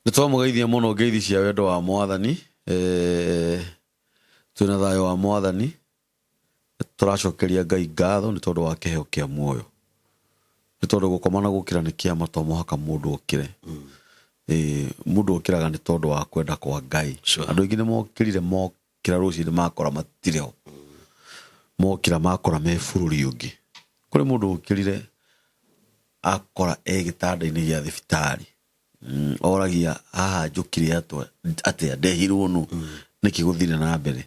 Nĩ twamũgeithia mũno ngeithi cia wendo wa mwathani. Twĩna thayũ wa mwathani. Tũracokeria Ngai ngatho nĩ tondũ wa kĩheo kĩa muoyo. Nĩ tondũ gũkoma na gũkĩra nĩ kĩama to mũhaka mũndũ okĩre. Mũndũ okĩraga nĩ tondũ wa kwenda kwa Ngai. Andũ aingĩ nĩ mokĩrire mokĩra rũcinĩ makora matirĩ ho. Mokĩra makora me bũrũri ũngĩ. Kũrĩ mũndũ ũkĩrire akora e gĩtanda-inĩ gĩa thibitarĩ. Oragia haha njũkire atĩa ndehirwo nũ nĩkĩ gũthire na mbere.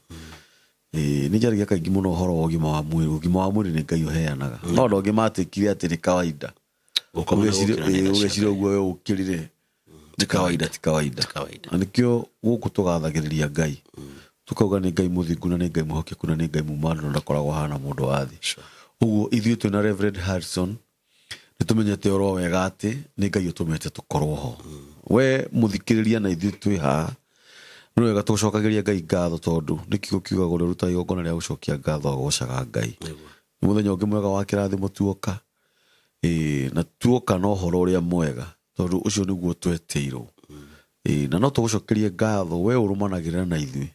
Nĩ njaragia kaingĩ mũno ũhoro wa ũgima wa mwĩrĩ. Ũgima wa mwĩrĩ nĩ Ngai ũheanaga. No andũ angĩ matĩkire atĩ nĩ kawaida. Gũkoma na Ũgeciria gũkĩra nĩ tha cia ũgeciria Ngai. ũguo we ũkĩrire ti kawaida, ti kawaida. Ti kawaida. Na nĩkĩo gũkũ tũgathagĩrĩria Ngai. Tukauga nĩ Ngai mũthingu na nĩ Ngai mwĩhokeku na nĩ Ngai mumanu na ndakoragwo ahana mũndũ wa thĩ. Ũguo ithuĩ twĩna Reverend Harrison nĩ tũmenyete oro wega atĩ nĩ Ngai ũtũmĩte tũkorwo ho. We mũthikĩrĩria na ithuĩ twĩ haha nĩ wega tũcokagĩria Ngai ngatho tondũ nĩ kiugo kiugaga ũrĩa ũrutaga igongona rĩa gũcokia ngatho agocaga Ngai. Nĩ mũthenya ũngĩ mwega wa kĩrathimo tuoka. Ĩĩ, na tuoka na ũhoro ũrĩa mwega tondũ ũcio nĩguo twetĩirwo. Ĩĩ, na no tũgũcokerie ngatho we ũrũmanagĩrĩra na ithuĩ.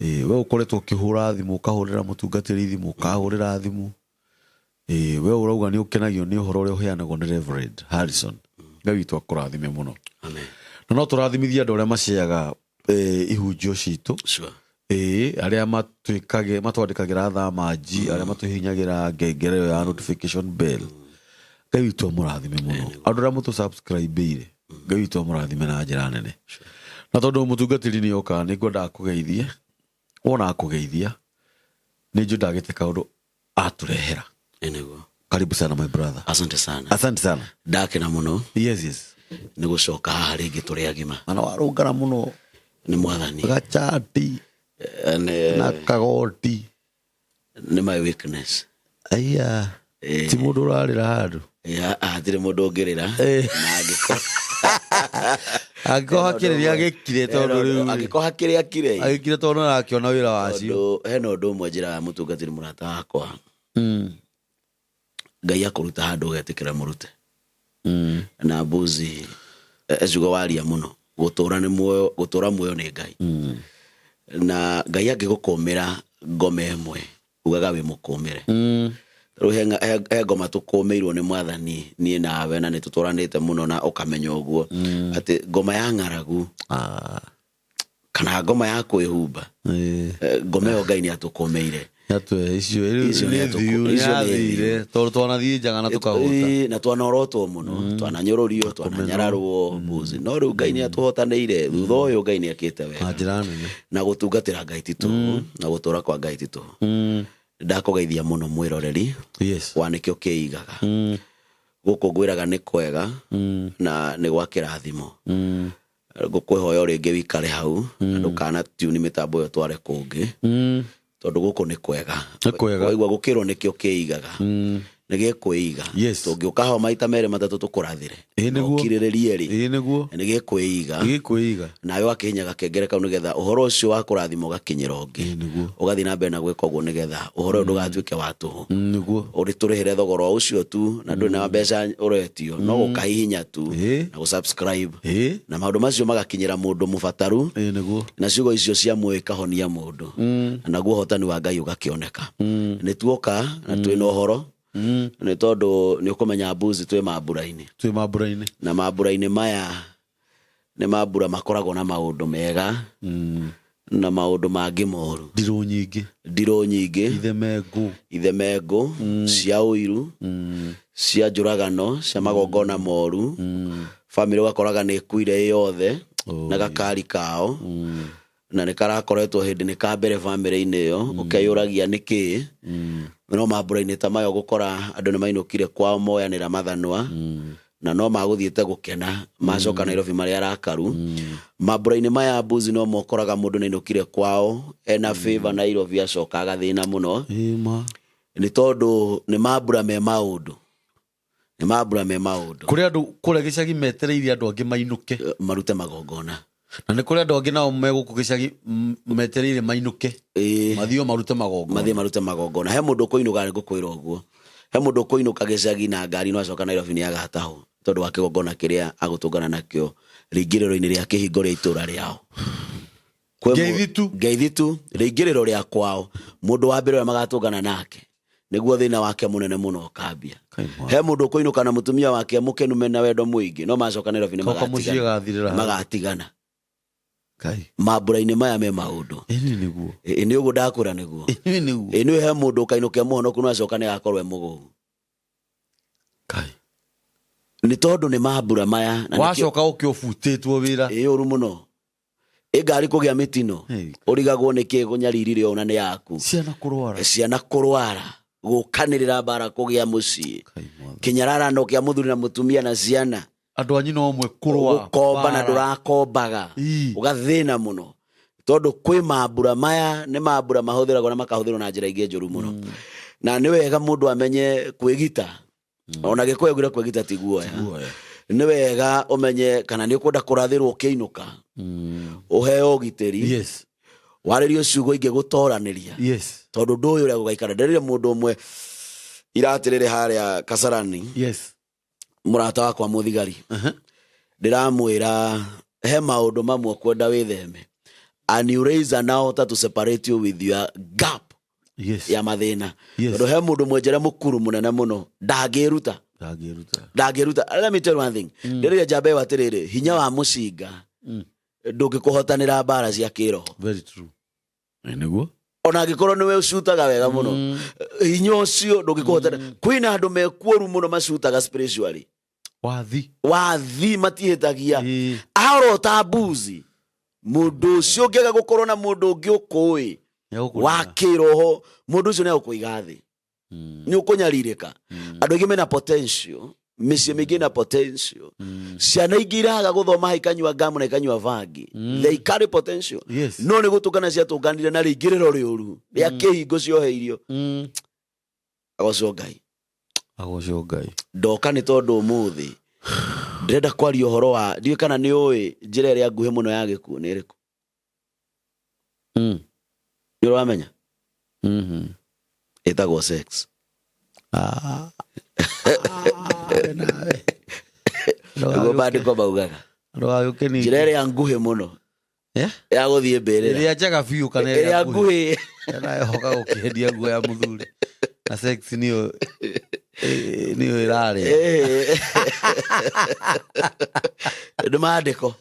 Ĩĩ, we ũkoretwo ũkĩhũra thimũ, ũkahũrĩra mũtungatĩri thimũ, ũkahũrĩra thimũ. Ĩĩ, we ũrauga nĩ ũkenagio nĩ ũhoro ũrĩa ũheanagwo nĩ Reverend Harrison. Ngai witũ akũrathime mũno. Amen. Na no tũrathimithie andũ arĩa maceaga ihunjio citũ. Ĩĩ, arĩa matwĩkage matwandĩkagĩra thamanji, arĩa matũhihinyagĩra ngengere ĩyo ya notification bell. Ngai witũ amũrathime mũno. Andũ arĩa mũtũ subscribe-ire, Ngai witũ amũrathime na njĩra nene. Na tondũ mũtungatĩri nĩ oka, nĩ ngwendaga kũgeithie. Wona akũgeithia, nĩ njũĩ ndagĩte kaũndũ atũrehera. Nĩguo. Karibu sana my brother. Asante sana. Asante sana. Ndakena mũno. Yes. Nĩ gũcoka haha rĩngĩ tũrĩ agima. Na warũngara mũno. Nĩ mwathani. Gachati. Na kagoti. Nĩ my weakness. Aya. Ti mũndũ ũrarĩra handũ. Hatirĩ mũndũ ũngĩrĩra. Na angĩkorwo Angĩkorwo hakĩrĩ nĩ agĩkire tondũ rĩu. Angĩkorwo hakĩrĩ akire. Agĩkire tondũ nĩ arakĩona wĩra wacio. Tondũ hena ũndũ ũmwe njĩraga mũtungatĩri mũrata wakwa. Ngai akũruta handũ ũgetĩkĩra mũrute. Na mbuzi ciugo waria mũno. Gũtũra nĩ muoyo, gũtũra muoyo nĩ Ngai. Na Ngai angĩgũkũmĩra ngoma ĩmwe ugaga wĩ mũkũmĩre. Rĩu he ngoma tũkũmĩirwo nĩ mwathani niĩ nawe na nĩ tũtũranĩte mũno na ũkamenya ũguo atĩ ngoma ya ng'aragu kana ngoma ya kwĩhumba, ngoma ĩyo Ngai nĩ atũkũmĩire. Atwe, icio Icio nĩ nĩ atũkũ- thiu, nĩ icio nĩ athire, thiu. tondũ twanathiĩ njaga na tũkahũta. Na twanorotwo mũno, twananyũrũrio, twananyararwo mbuzi. No rĩu Ngai nĩ atũhotanĩire, thutha ũyũ Ngai nĩ ekĩte wega. Na njĩra nene. Na gũtungatĩra Ngai ti tũhũ, na gũtũra kwa Ngai ti tũhũ. Ndakũgeithia mũno mwĩroreri wa nĩkĩo kĩigaga. Gũkũ ngwĩraga nĩ kwega na nĩ gwa kĩrathimo. Ngũkwĩhoya o rĩngĩ wikare hau na ndũkana tune mĩtambo ĩyo tware kũngĩ. Tondũ gũkũ nĩ kwega. Nĩ kwega. Waigua gũkĩrwo nĩkĩo kĩigaga. Nĩ gĩkwĩiga. Tũngĩũka ho maita merĩ matatũ tũkũrathĩre. Ĩĩ nĩguo. Ũkirĩrĩrie rĩ. Ĩĩ nĩguo. Nĩ gĩkwĩiga. Nĩ gĩkwĩiga. Nawe wakĩhihinya gakengere kau nĩgetha ũhoro ũcio wa kũrathima ũgakinyĩra ũngĩ. Ĩĩ nĩguo. Ũgathiĩ na mbere na gwĩka ũguo nĩgetha ũhoro ũyũ ndũgatuĩke wa tũhũ. Nĩguo. Ũrĩ tũrĩhĩre thogora o ũcio tu na ndũrĩ na mbeca ũretio no gũkahihinya tu na gũ-subscribe. Na maũndũ macio magakinyĩra mũndũ mũbataru. Ĩĩ nĩguo. Na ciugo icio cia muoyo ikahonia mũndũ. Naguo ũhotani wa Ngai ũgakĩoneka. Nĩ tuoka na twĩna ũhoro. Nĩ tondũ nĩ ũkũmenya mbuzi twĩ mambura-inĩ. Twĩ mambura-inĩ. Na mambura-inĩ maya nĩ mambura makoragwo na maũndũ mega na maũndũ mangĩ moru. Ndirũ nyingĩ. Ndirũ nyingĩ. Ithemengũ. Ithemengũ, cia ũiru, cia njũragano, cia magongona moru. Bamĩrĩ ũgakoraga nĩ ĩkuire ĩ yothe na gakari kao. Na nĩ karakoretwo hĩndĩ nĩ ka mbere bamĩrĩ-inĩ ĩyo, ũkeyũragia nĩ kĩĩ. No mambura-inĩ ta maya ũgũkora andũ nĩ mainũkire kwao moyanĩra mathanwa. Na no magũthiĩte gũkena macoka Nairobi marĩ arakaru. Mambura-inĩ maya mbuzi no mokoraga mũndũ nĩainũkire kwao ena favor Nairobi acoka agathĩna mũno. Nĩ tondũ nĩ mambura me maũndũ. Nĩ mambura me maũndũ. Kũrĩ andũ kũrĩa gĩcagi metereire andũ angĩ mainũke. Marute magongona. Na nĩ kũrĩ andũ angĩ nao me gũkũ gĩcagi metereire mainũke. Mathiĩ o marute magongona. Mathiĩ marute magongona. He mũndũ ũkũinũka nĩ ngũkwĩra ũguo. He mũndũ ũkũinũka gĩcagi na ngari no acoka Nairobi nĩ agatahwo. Tondũ wa kĩgongona kĩrĩa agũtũngana nakĩo rĩingĩrĩro-inĩ rĩa kĩhingo rĩa itũra rĩao. Ngeithi tu. Ngeithi tu, rĩingĩrĩro rĩa kwao, mũndũ wa mbere ũrĩa magatũngana nake nĩguo thĩna wake mũnene mũno ũkambia. Kai mwana. He mũndũ ũkũinũka na mũtumia wake mũkenu mena wendo mũingĩ, no macoka Nairobi nĩ Coka mũciĩ magatigana. gathirĩra hau. Magatigana. Kai. Mambura-inĩ maya me maũndũ. Ĩni nĩguo. Ĩ nĩ ũguo ndakwĩra nĩguo. Ĩni nĩguo. Ĩ nĩ he mũndũ ũkainũka e mũhonoku no acoka nĩ agakorwo e mũgũu. Kai. Nĩ tondũ nĩ mambura maya na nĩkĩo- Wacoka ũke ũbutĩtwo wĩra. Ĩ ũru mũno. Ĩ ngari kũgĩa mĩtino. Hey. Ũrigagwo nĩ kĩ kũnyaririre ũũ na nĩ yaku. Ciana kũrwara. Ciana kũrwara, gũkanĩrĩra mbara kũgĩa mũciĩ. Kai mwathani. Kĩnyararano kĩa mũthuri na mũtumia na ciana. Andũ a nyina ũmwe kũrũa. Gũkomba na Mbara. ndũrakombaga. Ii. Ũgathĩna mũno. Tondũ kwĩ mambura maya nĩ mambura mahũthĩragwo na makahũthĩrwo na njĩra ingĩ njũru mũno. Na nĩ wega mũndũ amenye kwĩgita. Ona Gĩkũyũ augire kwĩgita ti guoya. Guoya. Nĩ wega ũmenye kana nĩ ũkwenda kũrathĩrwo ũkĩinũka. Ũheo ũgitĩri. Yes. Warĩrio ciugo ingĩ gũtoranĩria. Yes. Tondũ ndũĩ ũrĩa gũgaikara. Ndĩrire mũndũ ũmwe iratĩrĩrĩ harĩa Kasarani. Yes. Mũrata wakwa mũthigari. Ndĩramwĩra he maũndũ mamwe ũkwenda wĩtheme. And you raise an altar to separate you with your gap Yes. ya mathĩna. Yes. Tondũ he mũndũ mwenjere mũkuru mũnene mũno ndangĩruta. Ndangĩruta. Ndangĩruta. Let me tell you one thing. Ndĩrĩria njamba ĩyo atĩrĩrĩ, hinya wa mũcinga ndũngĩkũhotanĩra mbara cia kĩroho. Very true. Ĩ nĩguo. Ona angĩkorwo nĩwe ũcutaga wega mũno, hinya ũcio ndũngĩkũhotanĩra. Kwĩna andũ mekuoru mũno macutaga spiritually. Wathi. Wathi matihĩtagia. Ĩ. Arota mbuzi. Mũndũ ũcio ũngĩaga gũkorwo na mũndũ ũngĩ ũkũĩ Nĩegũkũnina. wa kĩroho, mũndũ ũcio nĩegũkũiga thĩ. Nĩ ũkũnyarirĩka. Andũ aingĩ mena potential, mĩciĩ mĩingĩ ĩna potential. Ciana ingĩ iraga gũthoma ikanyua ngamu na ikanyua bangi. They carry potential. Yes. No nĩ gũtũngana ciatũnganire na rĩingĩrĩro rĩũru rĩa kĩhingo cioheirio. Agocwo Ngai. Agocwo Ngai. Ndoka nĩ tondũ ũmũthĩ ndĩrenda kwaria ũhoro wa, ndiũĩ kana nĩ ũĩ njĩra ĩrĩa nguhĩ mũno ya gĩkuũ nĩ ĩrĩkũ? Nĩ ũramenya? Ĩtagwo sex. Nawe. Nĩguo maandĩko maugaga. Ndũgagĩũke ningĩ. Njĩra ĩrĩa nguhĩ mũno Eh? ya gũthiĩ mbĩrĩra. Ĩrĩa njega biũ kana Ĩrĩa nguhĩ. Ĩrahoka gũkĩendia nguo ya mũthuri. Na sex nĩyo nĩyo ĩrarĩa. Nĩ maandĩko.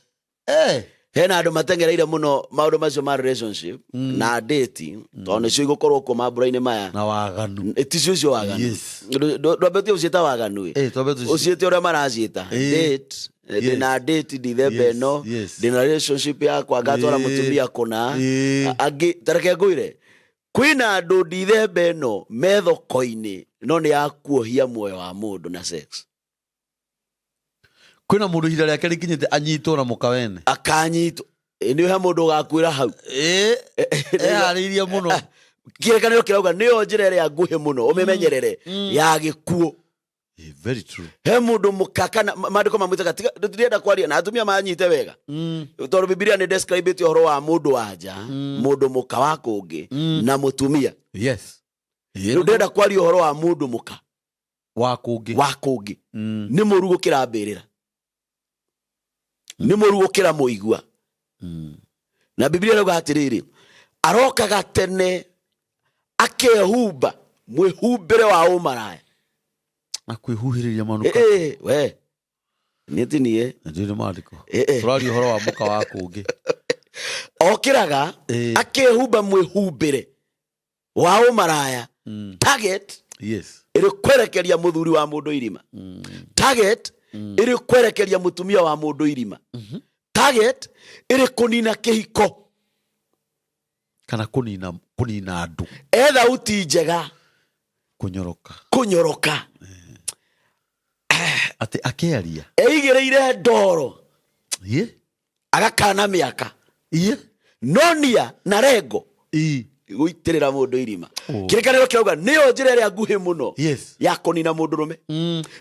Eh. Hena andũ matengereire mũno maũndũ macio ma relationship na date, tondũ nĩcio igũkorwo kuo mambura-inĩ maya. Na waganu. Ticio icio waganu. Yes. Ndwambe ũciĩta waganu ĩ. Eh, twambe tũci- Ũciĩte ũrĩa maraciĩta. Eh. Date. Ndĩna date ndithemba Yes, ĩno. yes. Ndĩna relationship yakwa ngatwara Eh. mũtumia kũna. Eh. Angĩ tareke ngwĩre. Kwĩna andũ ndithemba ĩno me thoko-inĩ no nĩ ya kuohia muoyo wa mũndũ na sex. Kwĩna mũndũ ihinda rĩake rĩkinyĩte anyitwo na mũka wene. Akanyitwo. Nĩ he mũndũ ũgakuĩra hau. Eh. Eharĩirie mũno. Kĩrĩkanĩro kĩrauga nĩyo njĩra ĩrĩa nguhĩ mũno ũmĩmenyerere ya gĩkuũ. Very true. He mũndũ mũka kana maandĩko mamwĩtaga tiga tũtirenda kwaria na atumia manyite wega. Tondũ Bibilia nĩ describe ũhoro wa mũndũ wa nja, mũndũ mũka wa kũngĩ na mũtumia. Yes. Rĩu ndĩrenda kwaria ũhoro wa mũndũ mũka Wa kũngĩ. wa kũngĩ. Nĩ mũru gũkĩra mbĩrĩra. Nĩ mũru gũkĩra mũigua. Na Bibilia ĩrauga atĩrĩrĩ, arokaga tene akehumba mwĩhumbĩre wa ũmaraya. Na kwĩhuhĩrĩria manukato. We. Niĩ ti niĩ. Ndio nĩ maandĩko. Eh. Tũraria ũhoro wa mũka wa kũngĩ. Okĩraga akehumba mwĩhumbĩre wa ũmaraya. Target Yes. ĩrĩ kwerekeria mũthuri wa mũndũ irima. Target ĩrĩ kwerekeria mũtumia wa mũndũ irima. Target ĩrĩ kũnina kĩhiko. Kana kũnina andũ. E thauti njega. Kũnyoroka. Kũnyoroka. Atĩ akĩaria. Eigĩrĩire ndoro. Ye. Agakana mĩaka. Ye. Nonia na rengo. I. Gũitĩrĩra mũndũ irima. Oh. Kĩrĩkanĩro kĩrauga nĩyo njĩra ĩrĩa nguhĩ mũno Yes. ya kũnina mũndũ rũme.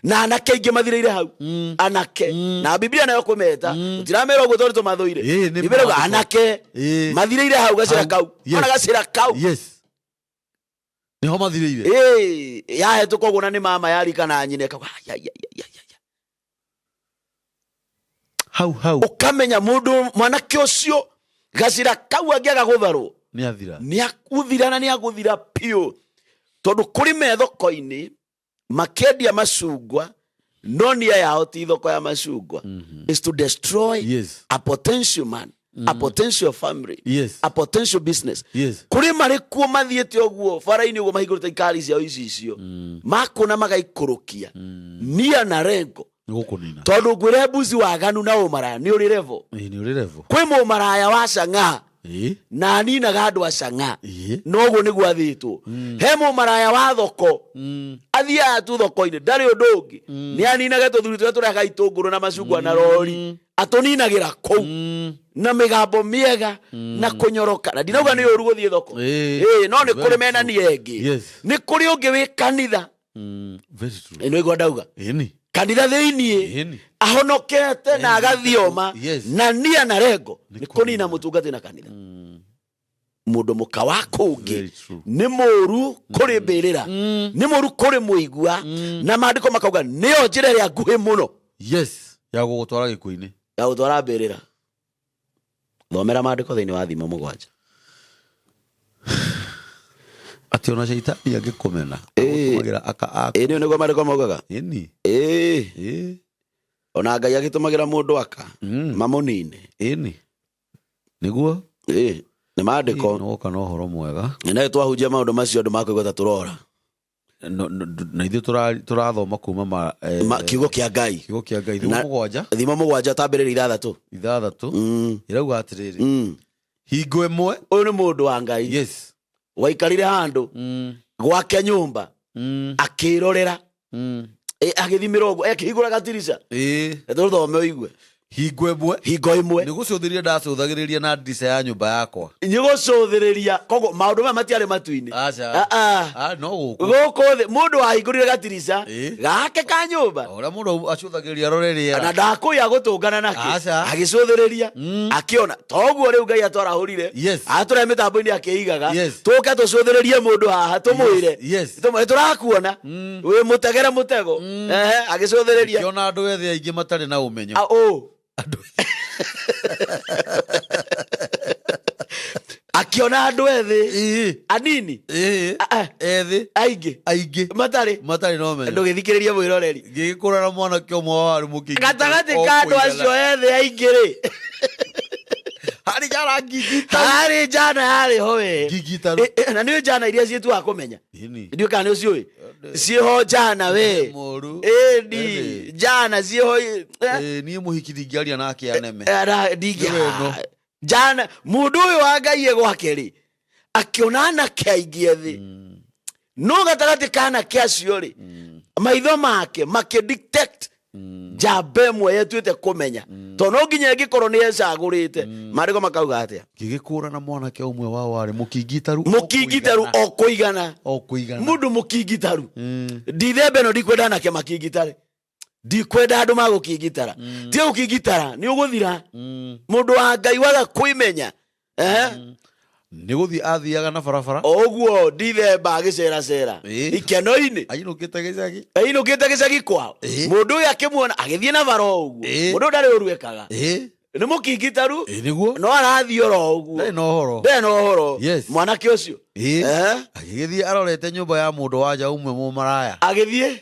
Na anake aingĩ mathirĩire hau. Anake. Na Biblia nayo kũmeta. Tũtiramera ũguo tondũ tũmathũire. Ĩĩ, nĩ Biblia ĩrauga maandĩko. anake Ĩĩ. mathirĩire hau gacĩra Hau. kau. Yes. Ona gacĩra kau. Yes. Nĩho mathirĩire. Ĩĩ, yahetũka ũguo na nĩ mama yarika na nyina ĩkauga, ai, ai, ai, ai, ai, ai. Hau hau. Ũkamenya mũndũ mwanake ũcio gacĩra kau angĩaga gũtharwo, Nĩ athira. Nĩ agũthira na nĩ agũthira piũ, tondũ kũrĩ me thoko-inĩ makĩendia macungwa, no nia yao ti thoko ya macungwa, is to destroy a potential man, a potential family, a potential business. Kũrĩ marĩ kuo mathiĩte ũguo bara-inĩ ũguo, mahingũrĩte ikari ciao ici icio, makũna magaikũrũkia nia na rengo Nĩ gũkũnina. Tondũ ngwĩre mbuzi, waganu na ũmaraya nĩ ũrĩ level. Ĩĩ, nĩ ũrĩ level. Kwĩ mũmaraya wa cang'aa na aninaga andũ a cang'aa. Noguo nĩguo athĩtwo. He mũmaraya wa thoko, athiaga tu thoko-inĩ, ndarĩ ũndũ ũngĩ, nĩ aninage tũthuri tũrĩa tũrehaga itũngũrũ na macungwa na rori, atũninagĩra kũu na mĩgambo mĩega na kũnyoroka. Na ndinauga nĩ ũru gũthiĩ thoko. Ĩĩ, no nĩ kũrĩ Very mena true. nia ĩngĩ. Nĩ kũrĩ ũngĩ wĩ kanitha. Very true. Ĩ, nĩguo ndauga. Ĩni. Kanitha thĩiniĩ, ahonokete na agathioma, na nia na rengo nĩ kũnina mũtungati na kanitha, mũndũ mũka wa kũngĩ. Very true. Nĩ mũru kũrĩ mbĩrĩra, nĩ mũru kũrĩ mũigua, na maandĩko makauga nĩyo njĩra ĩrĩa nguhĩ mũno Ya gũgũtwara gĩkuũ-inĩ. Ya gũtwara mbĩrĩra. Thomera maandĩko thĩinĩ wa Thimo 7. Atĩ ona caitani angĩkũmena, agũtũmagĩra aka aku. Ĩ, nĩyo nĩguo maandĩko maugaga. Ĩni. Ĩĩ. Ona Ngai agĩtũmagĩra mũndũ aka mamũnine. Ĩni, nĩguo. Ĩĩ, nĩ maandĩko. Nĩwoka na ũhoro mwega. Na twahunjia maũndũ macio, andũ makũigua ta tũrora. Na ithuĩ tũrathoma kuma ma, Kiugo kĩa Ngai. Kiugo kĩa Ngai, Thimo 7. Thimo 7, tambĩrĩria 6. 6. Ĩrauga atĩrĩrĩ, hingo ĩmwe, Ũyũ nĩ mũndũ wa Ngai waikarire handũ gwake nyũmba, akĩrorera, agĩthimĩra ũguo, akĩhingũra gatirica. Tũthome ũigue. Hingo ĩmwe, Hingo ĩmwe, nĩ gũcũthĩrĩria ndacũthagĩrĩria na ndirica ya nyũmba yakwa. Nĩ gũcũthĩrĩria, koguo maũndũ maya matiarĩ matu-inĩ. Aca. Ah, ah. Ah, no gũkũ. Gũkũ thĩ, mũndũ wahingũrire gatirica gake ka nyũmba. O ũrĩa mũndũ acũthagĩrĩria arore Na rĩera. ndakũya gũtũngana nakĩ. Aca. Agĩcũthĩrĩria, akĩona toguo rĩu Ngai atwarahũrire, atũrehe mĩtambo-inĩ akĩigaga, tũke tũcũthĩrĩrie mũndũ haha, tũmwĩre, tũrakuona wĩ mũtegere mũtego. Ehe, agĩcũthĩrĩria. Kĩona andũ ethĩ aingĩ matarĩ na ũmenyo. Ah, ũ akĩona andũ ethĩ anini. Ah, ah. Ethĩ aingĩ aingĩ matarĩ matarĩ na ũmenyo. Ndũgĩthikĩrĩria mwĩroreri. Ngĩgĩkũra na mwanake ũmwe wa warĩ mũkĩngĩ. Gatagatĩ ka andũ acio ethĩ aingĩ rĩ, harĩ njara ngingitaru. Harĩ njana yarĩ ho we. Ngingitaru. Na nĩ njana iria ciĩtuaga kũmenya. Ĩni. Ndiũ kana nĩ ũciũĩ ciĩho njana we. Mũru. Ĩni. Ĩni. Njana ciĩho. Niĩ mũhiki ndingĩaria nake aneme. Ndingĩ. Nĩ wendo. Njana mũndũ ũyũ wa Ngai e gwake rĩ, akĩona anake aingĩ ethĩ, no gatagatĩ ka anake acio rĩ, maitho make makĩdetect njamba ĩmwe yetuĩte kũmenya, tondũ no nginya ĩngĩkorwo nĩ ecagũrĩte. Maandĩko makauga atĩa? Ngĩgĩkũra na mwanake ũmwe wao warĩ mũkingitaru. Mũkingitaru o kũigana. O kũigana. Mũndũ mũkingitaru. Ndithemba ĩno ndikwenda anake makingitare, ndikwenda andũ magũkingitara. Tiga gũkingitara, nĩ ũgũthira. Mũndũ wa Ngai waga kwĩmenya. Ehe. Nĩ gũthiĩ athiaga na barabara. O ũguo ndithemba agĩceracera ikeno-inĩ, ainũkĩte gĩcagi. Ainũkĩte gĩcagi kwao. Mũndũ ũyũ akĩmuona agĩthiĩ na bara o ũguo. Mũndũ ũyũ ndarĩ ũru ekaga, nĩ mũkingitaru. Ĩĩ, nĩguo. No arathiĩ oro ũguo. Ndarĩ na ũhoro. Ndarĩ na ũhoro. Mwanake ũcio. Agĩgĩthiĩ arorete nyũmba ya mũndũ wanja ũmwe mũmaraya. Agĩthiĩ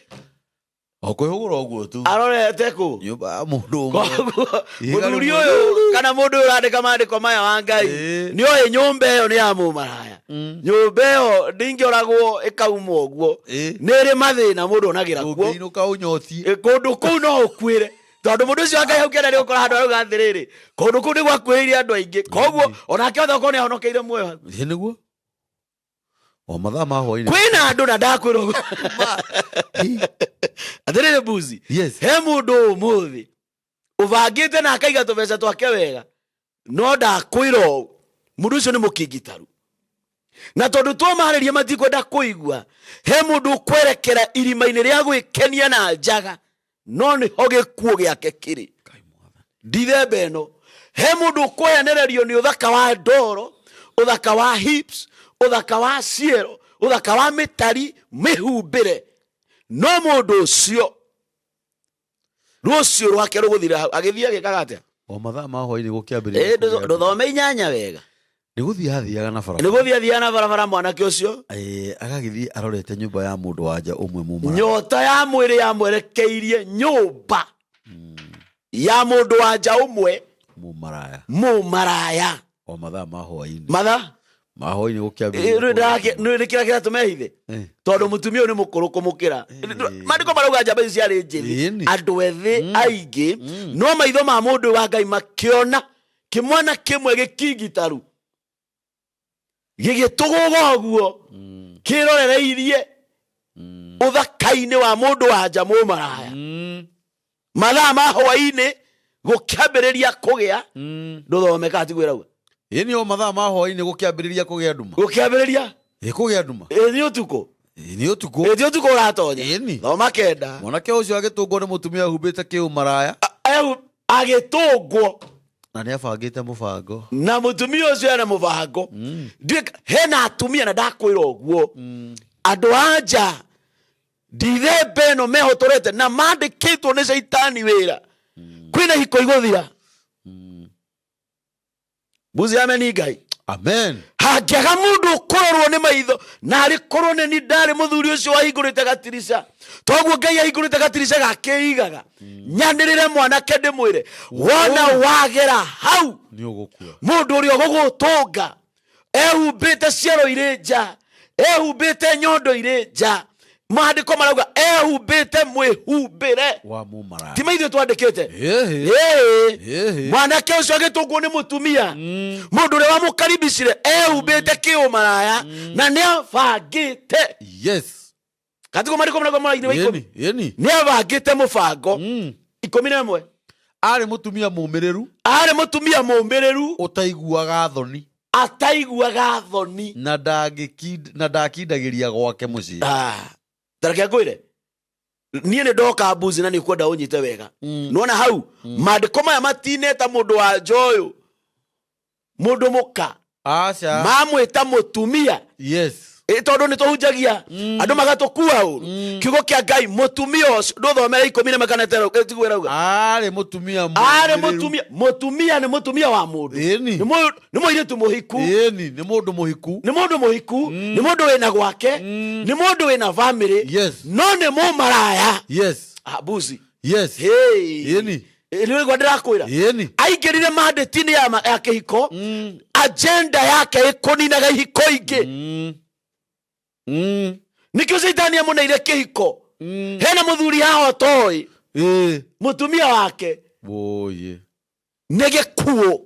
O kwĩhũgũra ũguo tu, arorete kũ? Nyũmba ya mũndũ ũmwe. Koguo Ihiga mũthuri rĩmwe. ũyũ kana mũndũ ũyũ ũrandĩka maandĩko maya wa Ngai nĩ oĩ nyũmba ĩyo nĩ ya mũmaraya. Nyũmba ĩyo ndingĩoragwo ĩkauma ũguo. Nĩ ĩrĩ mathĩna mũndũ onagĩra kuo. Ũngĩinũka ũnyotie. Kũndũ kũu no ũkuĩre, tondũ mũndũ ũcio wa Ngai hau kĩanda nĩ gũkora handũ arauga atĩrĩrĩ, kũndũ kũu nĩ gwakuĩrĩire andũ aingĩ, koguo onake othe okorwo nĩ ahonokeire muoyo hau. Ĩĩ, nĩguo o mathaa ma hwainĩ. Kwĩna andũ na ndakwĩra ũguo atĩrĩrĩ mbuzi, he mũndũ ũmũthĩ ũbangĩte na akaiga tũbeca twake wega, no ndakwĩra ũũ, mũndũ ũcio nĩ mũkingitaru, na tondũ twamarĩria matikwenda kũigua, he mũndũ ũkwerekera irima-inĩ rĩa gwĩkenia na njaga, no nĩho gĩkuũ gĩake kĩrĩ. Ngai mwathani. Ndithemba ĩno he mũndũ ũkwehenererio nĩ ũthaka wa ndoro, ũthaka wa hips, ũthaka wa ciero, ũthaka wa mĩtari mĩhumbĩre, no mũndũ ũcio rũciũ rwake rũgũthira hau. Agĩthiĩ agĩkaga atĩa? O mathaa ma hwainĩ gũkĩambĩrĩria kũgĩa nduma. Ndũthome 8 wega. Nĩ gũthiĩ athiaga na Nĩ barabara. gũthiĩ athiaga na barabara mwanake ũcio. Agagĩthiĩ arorete nyũmba ya mũndũ wanja ũmwe mũmaraya. Nyota ya mwĩrĩ yamwerekeirie nyũmba ya mũndũ wanja ũmwe Mũmaraya. Mũmaraya. O mathaa ma hwainĩ. Mathaa Ma hwainĩ gũkĩambĩrĩria kũgĩa nduma. Nĩ kĩrĩa kĩratũma ehithe, tondũ mũtumia ũyũ nĩ mũkũrũ kũmũkĩra. Maandĩko marauga njamba ici ciarĩ njĩthĩ, andũ ethĩ aingĩ, no maitho ma mũndũ wa Ngai makĩona kĩmwana kĩmwe gĩkingitaru gĩgĩtũgũga ũguo, kĩrorereirie ũthaka-inĩ wa mũndũ wa nja mũmaraya. Mathaa ma hwainĩ gũkĩambĩrĩria kũgĩa, ndũthome kana tiguo ĩrauga? Ĩni, o mathaa ma hwainĩ gũkĩambĩrĩria kũgĩa nduma. Gũkĩambĩrĩria. Ĩ, kũgĩa nduma. Ĩ, nĩ ũtukũ. Ĩ, nĩ ũtukũ. Ĩ, ti ũtukũ ũratonya. Ĩni. Thoma 9. Mwanake ũcio agĩtũngwo nĩ mũtumia ehumbĩte kĩũmaraya. Agĩtũngwo. Na nĩ abangĩte mũbango. Na mũtumia ũcio ena mũbango. Hena atumia, na ndakwĩra ũguo, andũ a nja ndithemba ĩno mehotorete na mandĩkĩtwo nĩ caitani wĩra, kwĩna hiko igũthira. Mbuzi ameni Ngai. Amen. Hangĩaga mũndũ ũkũrorwo nĩ maitho, na arĩ korwo nĩ ni ndarĩ mũthuri ũcio wahingũrĩte gatirica, toguo Ngai ahingũrĩte gatirica gakĩigaga, nyanĩrĩre mwanake ndĩmwĩre, wona wagera hau, Nĩ ũgũkua. Mũndũ ũrĩa ũgũgũtũnga ehumbĩte ciero irĩ nja, ehumbĩte nyondo irĩ nja, maandĩko marauga ehumbĩte mwĩhumbĩre wa mũmaraya. Ti maithuĩ twandĩkĩte. Ĩhĩ. Ĩĩ. Ĩhĩ. Mwanake ũcio agĩtũngwo nĩ mũtumia, mũndũ ũrĩa wamũkaribicire ehumbĩte kĩũmaraya na nĩ abangĩte. Katiko marĩkũ mĩrongo mũraini wa 10. Ĩni, ĩni. Nĩ abangĩte mũbango. 11. Arĩ mũtumia mũmĩrĩru. Arĩ mũtumia mũmĩrĩru. Ũtaiguaga thoni. Ataiguaga thoni. Na na ndakindagĩria gwake mũciĩ. Ah, tareke ngwĩre, niĩ nĩ ndoka mbuzi na nĩ kwenda ũnyite wega. Nona hau maandĩko maya matineta mũndũ wa nja ũyũ mũndũ mũka. Aca. Mamwĩta mũtumia. Ĩ, tondũ nĩ tũhunjagia andũ magatũkua ũru kiugo kĩa Ngai. Mũtumia ũcio, ndũthomere 11 kana tiguo ĩrauga? Arĩ mũtumia Arĩ mũmĩrĩru. Mũtumia, mũtumia nĩ mũtumia wa mũndũ. Ĩni. Nĩ mũirĩtu mũhiku. Ĩni, nĩ mũndũ mũhiku. Nĩ mũndũ mũhiku, nĩ mũndũ wĩna gwake, nĩ mũndũ wĩna family. No nĩ mũmaraya. Ah, mbuzi. Hey. Ĩni. Nĩ ũigua ndĩrakwĩra? Ĩni. Aingĩrire mandĩti-inĩ ya kĩhiko, agenda yake ĩkũninaga ihiko ingĩ. Nĩkĩo caitani amũneire kĩhiko. Hena mũthuri haha ũtoĩ mũtumia wake Wũyĩ. Nĩ gĩkuũ.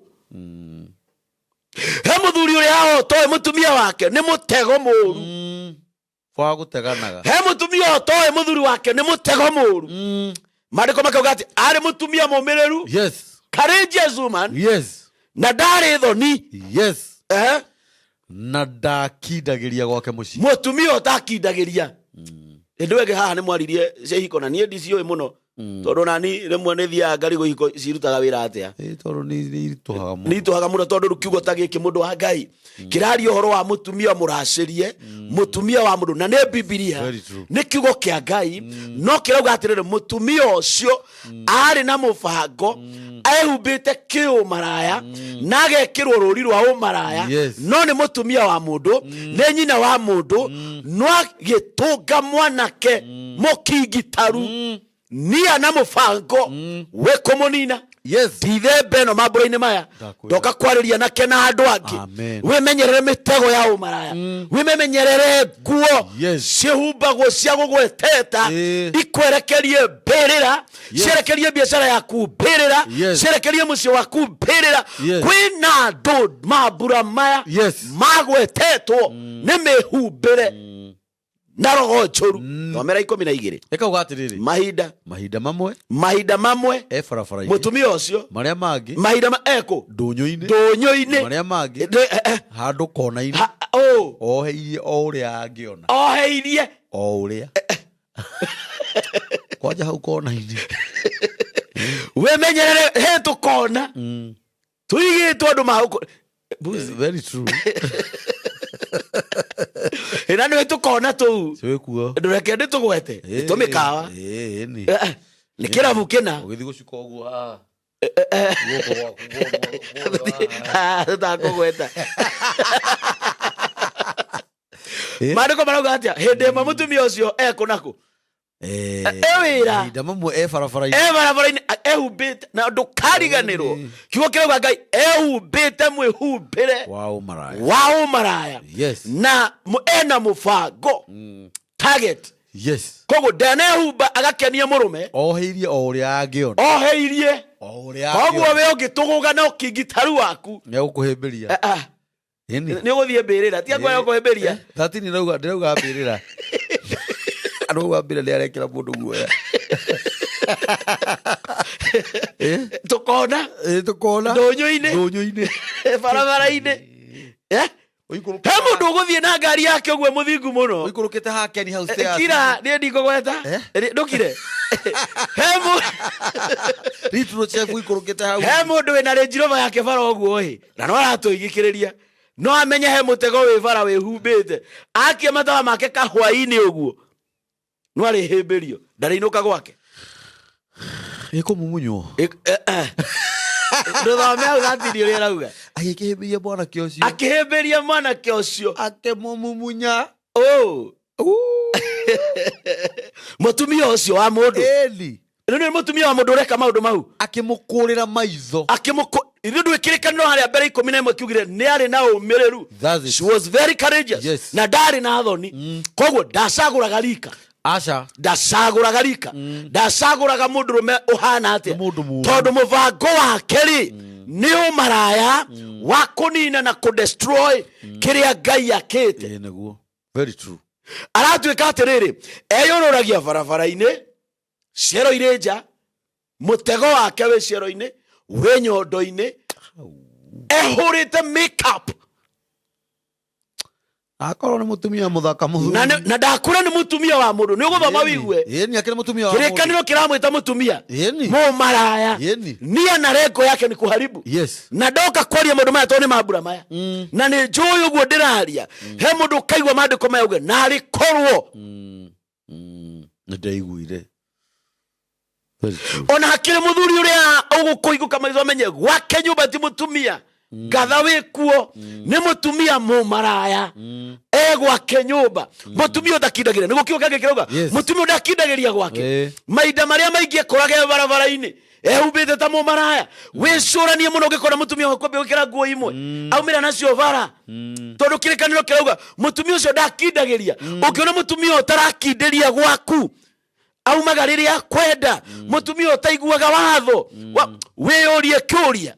He mũthuri ũrĩa haha ũtoĩ mũtumia wake nĩ mũtego mũru. Wa gũteganaga. He mũtumia ũtoĩ mũthuri wake nĩ mũtego mũru. Maandĩko makauga atĩ arĩ mũtumia mũmĩrĩru, courageous woman, na ndarĩ thoni. Na ndakindagĩria gwake mũciĩ. Mũtumia ũtakindagĩria. Ĩndĩ wege haha nĩ mwaririe cia ihiko na niĩ ndiciũĩ mũno, tondũ nani rĩmwe nĩ thiaga ngarigwo ihiko cirutaga wĩra atĩa. Ĩ, tondũ nĩ iritũhaga mũno. Nĩ itũhaga mũno, tondũ rĩu kiugo ta gĩkĩ, mũndũ wa Ngai, kĩraria ũhoro wa mũtumia mũracĩrie, mũtumia wa mũndũ, na nĩ Bibilia. Very true. Nĩ kiugo kĩa Ngai, no kĩrauga atĩrĩrĩ, mũtumia ũcio arĩ na mũbango, ehumbĩte kĩũmaraya na agekĩrwo rũri rwa ũmaraya. No nĩ mũtumia wa mũndũ, nĩ nyina wa mũndũ, no agĩtũnga mwanake mũkingitaru nia na mũbango wĩ kũmũnina. Ndithemba ĩno mambũra-inĩ maya, Ndakwĩra. ndoka kwarĩria nake na andũ angĩ. Amen. Wĩmenyerere mĩtego ya ũmaraya, wĩmenyerere nguo ciĩhumbagwo cia gũgweteta, ikwerekerie mbĩrĩra, cierekerie biacara yaku mbĩrĩra, cierekerie mũciĩ waku mbĩrĩra. Kwĩna andũ mambura maya magwetetwo nĩ mĩhumbĩre na roho njũru. Thomera 12. Ĩkauga atĩrĩrĩ. Mahinda. Mahinda mamwe. Mahinda mamwe. E barabara-inĩ. Mũtumia ũcio. Marĩa mangĩ. Mahinda ma ekũ? Ndũnyũ-inĩ. Ndũnyũ-inĩ. Marĩa mangĩ. Handũ kona-inĩ. Oh. Oheirie o ũrĩa angĩona. Oheirie. O ũrĩa kwanja hau kona-inĩ. Wĩmenyerere, he tũkona tũigĩtwo andũ ma Mbuzi. Very true. Ĩna nĩ tũkona tũu. Wĩkuo. Ndũreke ndĩtũgwete, tũmĩkawa. Ĩni. Nĩ kĩrabu kĩna. Ũgĩthiĩ gũcuka ũguo haha. Guoko gwaku, guoko haha. Tũtakũgweta. Eh? Maandĩko marauga atĩa? Hĩndĩ ĩmwe mũtumia ũcio ekũ nakũ? Eh, E wĩra. Mahinda mamwe e barabara-inĩ. E barabara-inĩ ehumbĩte na ndũkariganĩrwo. Kiugo kĩrauga Ngai ehumbĩte mwĩhumbĩre Wa ũmaraya. wa ũmaraya. Yes. Na ena mũbango. Target. Yes. Koguo ndanehumba agakenia mũrũme. Oheirie o ũrĩa angĩona. Oheirie. O ũrĩa Koguo angĩona. we ũngĩtũgũga na ũkingitaru waku. Nĩegũkũhĩmbĩria. Eh, ah, Ĩni. nĩ ũgũthiĩ mbĩrĩra. Tiga kuoya ũkũhĩmbĩria. 13 ndĩrauga ndĩrauga mbĩrĩra. Arauga mbĩrĩra nĩ arekĩra mũndũ guoya. Eh? Tũkona. Eh, tũkona. Ndũnyũ-inĩ. Ndũnyũ-inĩ. Barabara-inĩ. Eh? Ũikũrũkĩte He mũndũ ũgũthiĩ na ngari yake ũguo mũthingu mũno. ũikũrũkĩte ha Kenny House stairs. Kira niĩ ndikũgweta. Eh? Ndũkire. He mũ- Ritro chef ũikũrũkĩte hau. he mũndũ wĩna Range Rover yake bara ũguo ĩ na no aratũigĩkĩrĩria no amenye he mũtego wĩ bara wĩhumbĩte akie matawa make kahwainĩ ũguo no arĩhĩmbĩrio ndarĩinũka gwake. Ĩkũmumunywo. Ndũthome hau gatini ũrĩa arauga. Agĩkĩhĩmbĩria mwanake ũcio. Akĩhĩmbĩria mwanake ũcio. Akĩmũmumunya. Ũ. Mũtumia ũcio wa mũndũ. Ĩni. Rĩu nĩ mũtumia wa mũndũ ũreka maũndũ mau. Akĩmũkũrĩra maitho. Akĩmũkũ ithuĩ ndũĩ kĩrĩkanĩro harĩa mbere 11 kiugire nĩ arĩ na ũmĩrĩru. That's it. She was very courageous. Yes. Na ndarĩ na thoni. Koguo ndacagũraga rika. Aca. Ndacagũraga rika. Ndacagũraga mũndũrũme ũhana atĩa. Nĩ mũndũ mũũru. Tondũ mũbango wake rĩ nĩ ũmaraya wa kũnina na kũdestroy kĩrĩa Ngai akĩte. Ĩĩ nĩguo. Very true. Aratuĩka atĩrĩrĩ, eyũrũragia barabara-inĩ, ciero irĩ nja, mũtego wake wĩ ciero-inĩ, wĩ nyondo-inĩ, ehũrĩte makeup. Akorwo nĩ mũtumia mũthaka mũthuri. Na ndakũra nĩ mũtumia wa mũndũ, nĩ ũgũthoma wigue. Ĩni akĩrĩ mũtumia wa mũndũ. Kĩrĩkanĩro kĩramwĩta mũtumia. Ĩni. Mũmaraya. Ĩni. Nia na lengo yake ni kuharibu. Yes. Na ndoka kwaria maũndũ maya tondũ nĩ mambura maya. Na nĩ njũĩ ũguo ndĩraria. He mũndũ ũkaigua maandĩko maya uge narĩ korwo. Nĩ ndaiguire. Very true. Ona hakĩrĩ mũthuri ũrĩa ũgũkũigũka maitho amenye gwake nyũmba ti mũtumia. Ngatha wĩ kuo nĩ mũtumia mũmaraya. E gwake nyũmba. Mũtumia ũtakindagĩria. Nĩguo kiugo kĩngĩ kĩrauga. Yes. Mũtumia ũndakindagĩria gwake. Mahinda marĩa maingĩ ekorage barabara-inĩ. Ehumbĩte ta mũmaraya. Wĩcũranie mũno ũngĩkora mũtumia waku ambia gwĩkĩra nguo imwe. Aumĩra nacio bara. Tondũ kĩrĩkanĩro kĩrauga mũtumia ũcio ndakindagĩria. Ũngĩona mũtumia ũtarakindĩria gwaku aumaga rĩrĩa akwenda. Mũtumia ũtaiguaga watho. Wĩyũrie kĩũria.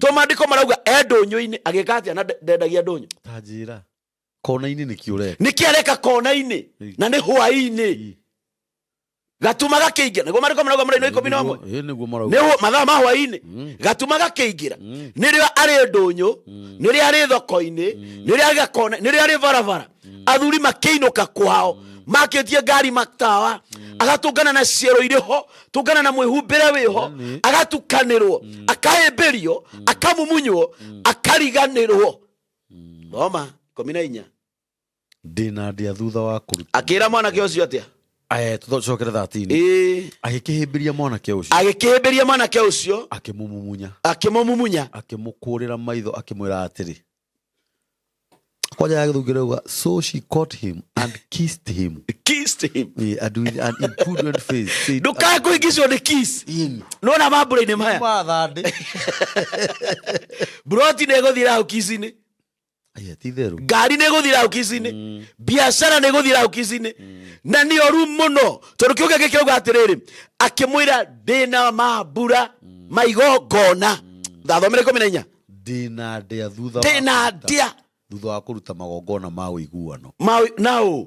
To maandĩko marauga e ndũnyũ-inĩ agĩka atĩa na ndendagia ndũnyũ. Ta njĩra. Kona-inĩ nĩkĩ ũreka? Nĩkĩ areka kona-inĩ na nĩ hwaĩ-inĩ. Gatuma gakĩingĩra. Nĩguo maandĩko marauga mũraini wa 11. Ĩĩ nĩguo marauga. Nĩ mathaa ma hwaĩ-inĩ. Gatuma gakĩingĩra. Nĩrĩo arĩ ndũnyũ, nĩrĩo arĩ thoko-inĩ, nĩrĩo arĩ gakona, nĩrĩo arĩ barabara. Athuri makĩinũka kwao. Makĩtie ngari matawa. Agatũngana na ciero irĩ ho, tũngana na mwĩhumbĩre wĩ ho, agatukanĩrwo, akahĩmbĩrio, akamumunywo, akariganĩrwo. Thoma 14. Ndĩna ndĩa thutha wa kũruta. Akĩra mwanake ũcio atĩa? Tũcokere 13. Ĩĩ. Agĩkĩhĩmbĩria mwanake ũcio. Agĩkĩhĩmbĩria mwanake ũcio. Akĩmũmumunya. Akĩmũmumunya. Akĩmũkũrĩra maitho akĩmwĩra atĩrĩ. Kwanja ya gĩthũngũ ĩrauga, so she caught him and kissed him. Kissed him. Yeah, and with an impudent face said, Ndũkae kũhingicwo nĩ kiss. Ĩni. Nĩwona mambura-inĩ maya? Mathandĩ. Broti nĩ ĩgũthira hau kiss-inĩ. Aya, ti itherũ. Ngari nĩ ĩgũthira hau kiss-inĩ. Biacara nĩ ĩgũthira hau kiss-inĩ. Na nĩ ũru mũno. Tondũ kiugo gĩkĩ kĩrauga atĩrĩrĩ, akĩmwĩra ndĩna mambura maigongona. Thathomere 14. Ndĩna ndĩa thutha wa Ndĩna kũruta- ndĩa. Thutha wa kũruta magongona ma ũiguano. Na ũ?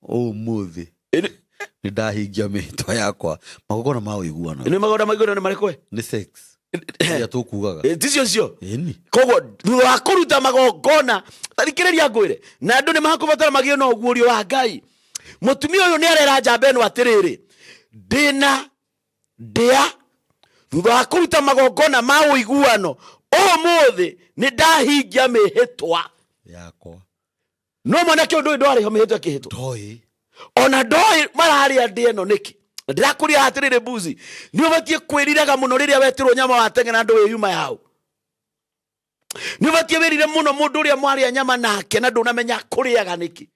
Ũmũthĩ. Nĩ ndahingia mĩhĩtwa yakwa. Magongona ma ũiguano. Nĩ magongona ma ũiguano nĩ marĩkũ? Nĩ sex. Ĩrĩa tũkugaga. Ticio cio. Ĩni. Koguo thutha wa kũruta magongona, thikĩrĩria ngwĩre, na andũ nĩ makũbatara magĩe na ũguũrio wa Ngai. Mũtumia ũyũ nĩ arera njamba ĩno atĩrĩrĩ, ndĩna ndĩa thutha wa kũruta magongona ma ũiguano, ũmũthĩ nĩ ndahingia mĩhĩtwa yakwa. No mwanake ũyũ ndũĩ ndwarĩho mĩhĩtwa ĩkĩhĩtwo. Ndoĩ. Ona ndoĩ mararĩa ndĩa ĩno nĩkĩ. Na ndĩrakũria atĩrĩrĩ mbuzi, nĩ ũbatiĩ kwĩriraga mũno rĩrĩa wetirwo nyama wateng'era andũ wĩyuma yao. Nĩ ũbatiĩ wĩrire mũno mũndũ ũrĩa mwarĩa nyama nake na ndũnamenya kũrĩaga nĩkĩ.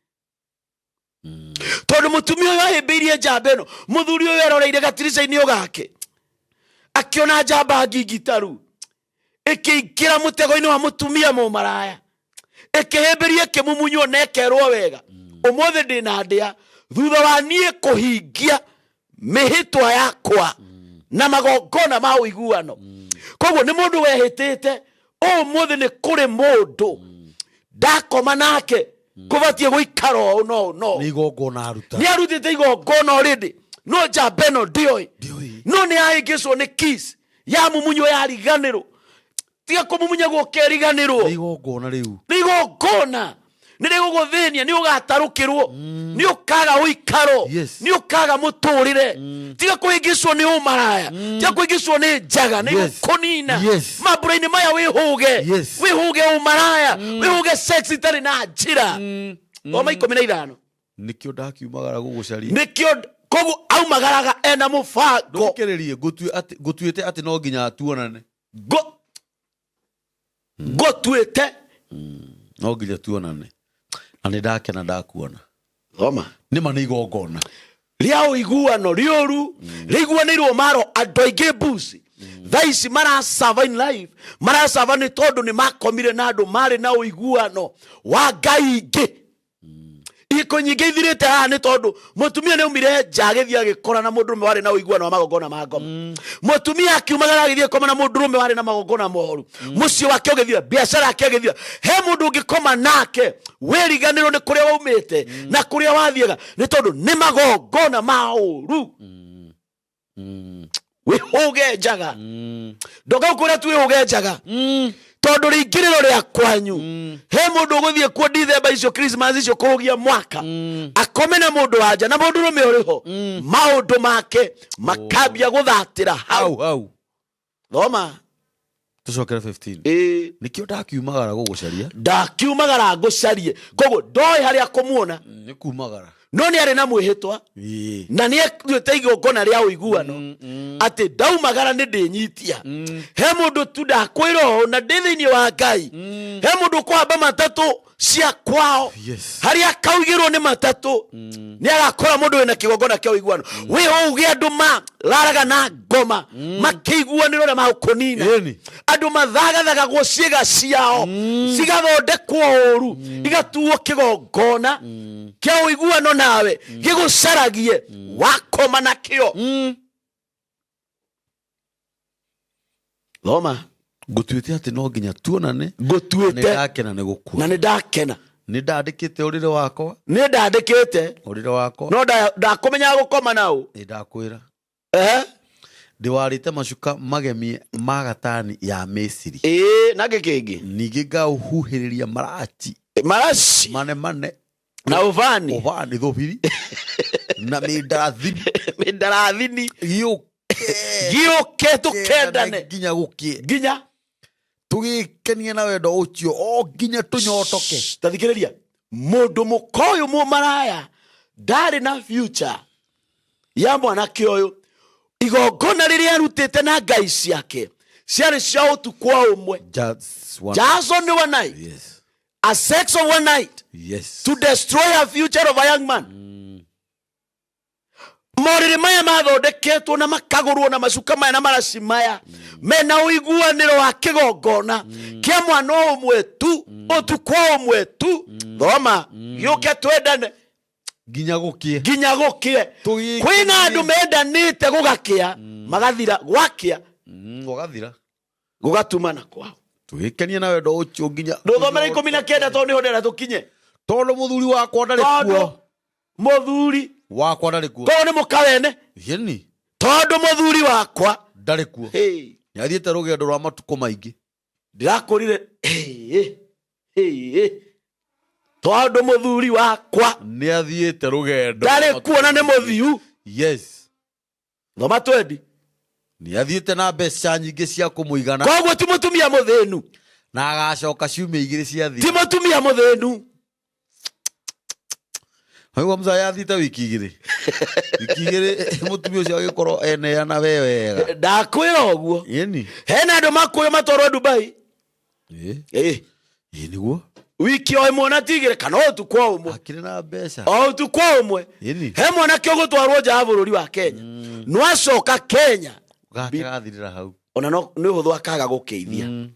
Tondũ mũtumia ũyũ ahĩmbĩirie njamba ĩno, mũthuri ũyũ eroreire gatirica-inĩ o gake akĩona njamba ngingitaru ĩkĩingĩra mũtego-inĩ wa mũtumia mũmaraya, ĩkĩhĩmbĩria, ĩkĩmumunywo na ĩkerwo wega, ũmũthĩ ndĩna ndĩa thutha wa niĩ kũhingia mĩhĩtwa yakwa na magongona ma ũiguano. Koguo nĩ mũndũ wehĩtĩte, ũmũthĩ nĩ kũrĩ mũndũ ndakoma nake kũbatiĩ gũikara ũũ no ũũ no Nĩ igongona aruta. Nĩ arutĩte igongona already, no njamba ĩno ndĩoĩ. Ndĩoĩ. No nĩ yahĩngĩcwo nĩ kiss ya mumunyo yariganĩrwo. Tiga kũmumunya gũkeriganĩrwo. Nĩ igongona rĩu. Nĩ igongona nĩ rĩgũgũthĩnia, nĩ ũgatarũkĩrwo, nĩ ũkaga ũikaro, nĩ ũkaga mũtũrĩre. Tiga kũhĩngĩcwo nĩ ũmaraya, tiga kũhĩngĩcwo nĩ njaga, nĩ gũkũnina. Mambura-inĩ maya wĩhũge, wĩhũge ũmaraya, wĩhũge sex itarĩ na njĩra. Thoma 15. Nĩkĩo ndakiumagara gũgũcaria. Nĩkĩo koguo aumagaraga ena mũbango. Ndũthikĩrĩrie, ngũtuĩte atĩ no nginya tuonane. Ngũtuĩte. No nginya tuonane na nĩ ndakena ndakuona. Thoma. Nĩma nĩ igongona rĩa ũiguano rĩũru rĩiguanĩirwo maro. Andũ aingĩ mbuci thaa ici marasava in life, marasava nĩ tondũ nĩ makomire na andũ marĩ na ũiguano wa ngai ingĩ. Ihiko nyingĩ ithirĩte haha nĩ tondũ mũtumia nĩ aumire nja agĩthiĩ agĩkora na mũndũrũme warĩ na ũiguano wa magongona ma ngoma. Mũtumia akiumagara agĩthiĩ koma na mũndũrũme warĩ na magongona moru, mũciĩ wake ũgĩthira, biacara yake ĩgĩthira. He mũndũ ũngĩkoma nake wĩriganĩrwo nĩ kũrĩa waumĩte na kũrĩa wathiaga nĩ tondũ nĩ magongona ma ũru. Wĩhũge njaga, ndoka gũkwĩra tu wĩhũge njaga, tondũ rĩingĩrĩro rĩa kwanyu he mũndũ ũgũthiĩ kuo Dithemba icio, Christmas icio, kũrũgia mwaka, akome na mũndũ wanja na mũndũ rũme ũrĩho, maũndũ make makambia gũthatĩra hau. Hau hau. Thoma. Tũcokere 15. Ĩĩ. Nĩkĩo ndakiumagara gũgũcaria. Ndakiumagara ngũcarie, koguo ndoĩ harĩa kũmuona. Nĩ kumagara. No nĩ arĩ na mwĩhĩtwa na nĩ atuĩte igongona rĩa ũiguano atĩ ndaumagara nĩ ndĩnyitia. He mũndũ tu ndakwĩra ũũ na ndĩ thĩinĩ wa Ngai, he mũndũ ũkũhamba matatũ cia kwao, harĩa akaugĩrwo nĩ matatũ nĩ agakora mũndũ wĩna kĩgongona kĩa ũiguano. Wĩ ũgĩ andũ mararaga na ngoma makĩiguanĩra ũrĩa magũkũnina. Andũ mathagathagagwo ciĩga ciao cigathondekwo ũru, igatuo kĩgongona kĩa ũiguano nawe gĩgũcaragie wakoma nakĩo. Thoma. Ngũtuĩte atĩ no nginya tuonane. Nĩ Ngũtuĩte. ndakena nĩ Na gũkuona. nĩ ndakena. Nĩ ndandĩkĩte ũrĩrĩ wakwa. Nĩ ndandĩkĩte. Ũrĩrĩ wakwa. No ndakũmenyaga gũkoma nau. Nĩ ndakwĩra. Ehe. Ndĩwarĩte macuka magemie ma gatani ya Misiri. Ĩĩ, na kĩngĩ. Ningĩ ngaũhuhĩrĩria maraci. Maraci. Mane mane. Na ũbani. Ũbani, thũbiri na mĩndarathini. Mĩndarathini. Gĩũke. Gĩũke tũkendane. Nginya gũkĩe. Nginya Tũgĩkenie na wendo ũcio o nginya tũnyotoke. Ta thikĩrĩria, mũndũ mũka ũyũ mũmaraya ndarĩ na future ya mwanake ũyũ. Igongona rĩrĩa arutĩte na ngai ciake ciarĩ cia ũtukũ o ũmwe. Just one. Just only one night. A sex of one night to destroy a future of a young man. Morĩrĩ maya mathondeketwo na makagũrwo na macuka maya na maraci maya mena ũiguanĩro wa kĩgongona kĩa mwana ũmwe tu, ũtukũ ũmwe tu. Thoma. Gĩũke twendane. Nginya gũkĩe. Nginya gũkĩe. Tũgĩkenie. Kwĩna andũ mendanĩte gũgakĩa, magathira gwakĩa. Gũgathira. Gũgatumana kwao. Tũgĩkenie na wendo ũcio nginya Ndũthomere 19 tondũ nĩho ndĩrenda tũkinye. Tondũ mũthuri wakwa ndarĩ Tondũ kuo. Mũthuri wakwa ndarĩ kuo. Koguo nĩ mũka wene. Yeni. Tondũ mũthuri wakwa ndarĩ kuo. Hey. Nĩ athiĩte rũgendo rwa matukũ maingĩ. Ndĩrakũrire. Hey, hey, hey. Tondũ mũthuri wakwa nĩ athiĩte rũgendo ndarĩ kuo na nĩ mũthiu. Thoma twendi. Nĩ athiĩte na mbeca nyingĩ cia kũmũigana. Koguo ti mũtumia mũthĩnu. Na agacoka ciumia 2 ciathira. Ti mũtumia mũthĩnu. Waigua mzaya athiĩte wiki igĩrĩ, wiki igĩrĩ mũtumia ũcio agĩkorwo eneana we wega. Ndakwĩra ũguo. Ĩni. Hena andũ makuoyo matwarwo Dubai. Ĩ. Ĩ. Ĩ nĩguo. Wiki o ĩmwe na ti igĩrĩ kana o ũtukũ o ũmwe. Akĩrĩ na mbeca. O ũtukũ o ũmwe. Ĩni. He mwanake ũgũtwarwo nja ya bũrũri wa Kenya. No acoka Kenya. Gake gathirĩra hau. Ona no nĩ ũhũthũ akaga gũkĩithia.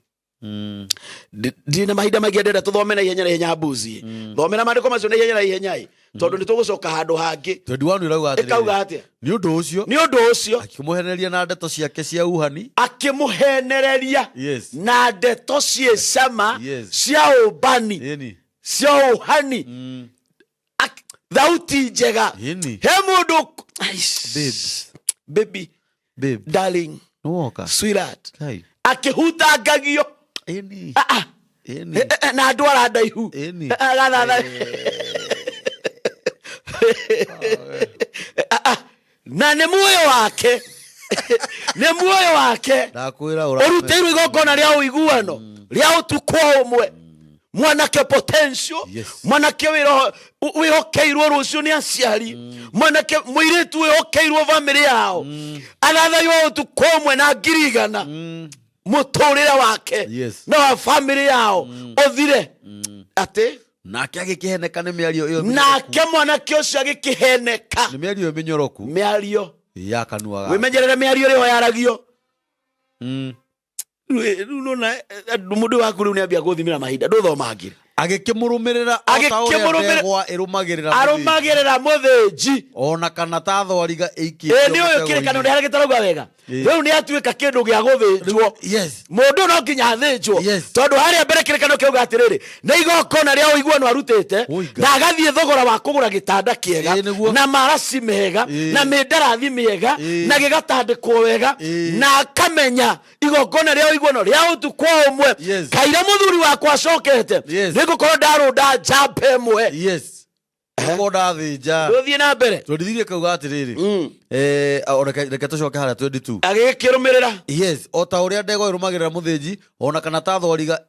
Ndirĩ na mahinda maingĩ, ndĩrenda tũthome na ihenya na ihenya mbuzi. Thomera maandĩko macio na ihenya na ihenya ĩ, tondũ nĩ tũgũcoka handũ hangĩ. 21 ĩrauga atĩrĩrĩ. Ĩkauga atĩa? Nĩ ũndũ ũcio Nĩ ũndũ ũcio akĩmũhenereria na ndeto ciake cia uhani. Akĩmũhenereria na ndeto ciĩ cama cia ũmbani, cia ũhani. Thauti njega. He mũndũ. Aish. Babes. Baby. Babe. Darling. Nĩwoka. Sweetheart. Kai. Akĩhutangagio. Ah, ah. Eh, eh, na ndwara ndaihu. Eh, eh, gathatha. Ah, ah. Na nĩ muoyo wake, nĩ muoyo wake Ndakwĩra ũrutĩirwo igongona rĩa ũiguano rĩa ũtukũ o ũmwe. Mwanake potential, mwanake wĩhokeirwo rũciũ nĩ aciari, mwanake mũirĩtu wĩhokeirwo bamĩrĩ yao, agathayo ũtukũ ũmwe na 100,000, mũtũrĩre wake na wa bamĩrĩ yao ũthire atĩ. Nake agĩkĩheneka nĩ mĩario ĩyo mĩnyoroku. Nake mwanake ũcio agĩkĩheneka Nĩ mĩario ĩyo mĩnyoroku mĩario ya kanua gake. Wĩmenyerere mĩario ĩrĩa yaragio. Rĩu nona mũndũ waku rĩu nĩambia gũthimĩra mahinda ndũthomangĩre. Agĩkĩmũrũmĩrĩra o ta ũrĩa ndegwa ĩrũmagĩrĩra mũthĩnji. Arũmagĩrĩra mũthĩnji. Ona kana ta thwariga ĩikĩtio Ĩ nĩ ũyũ kĩrĩkanĩro mũtego-inĩ. nĩ harĩa gĩtarauga wega. Rĩu nĩ atuĩka kĩndũ gĩa gũthĩnjwo. Mũndũ no nginya athĩnjwo, tondũ harĩa mbere kĩrĩkanĩro kĩauga atĩrĩrĩ, nĩ igongona rĩa ũiguano arutĩte na agathiĩ thogora wa kũgũra gĩtanda kĩega na maraci mega na mĩndarathi mĩega na gĩgatandĩkwo wega, na akamenya igongona rĩa ũiguano rĩa ũtukũ ũmwe kaira mũthuri wakwa acokete nĩ ngũkorwo ndarũnda njamba ĩmwe. Yes, ko ndathĩnja. Rũthiĩ na mbere. 23 kauga atĩrĩrĩ, o, reke tũcoke harĩa 22. Agĩkĩrũmĩrĩra. Yes, o ta ũrĩa ndegwa ĩrũmagĩrĩra mũthĩnji, ona kana ta thwariga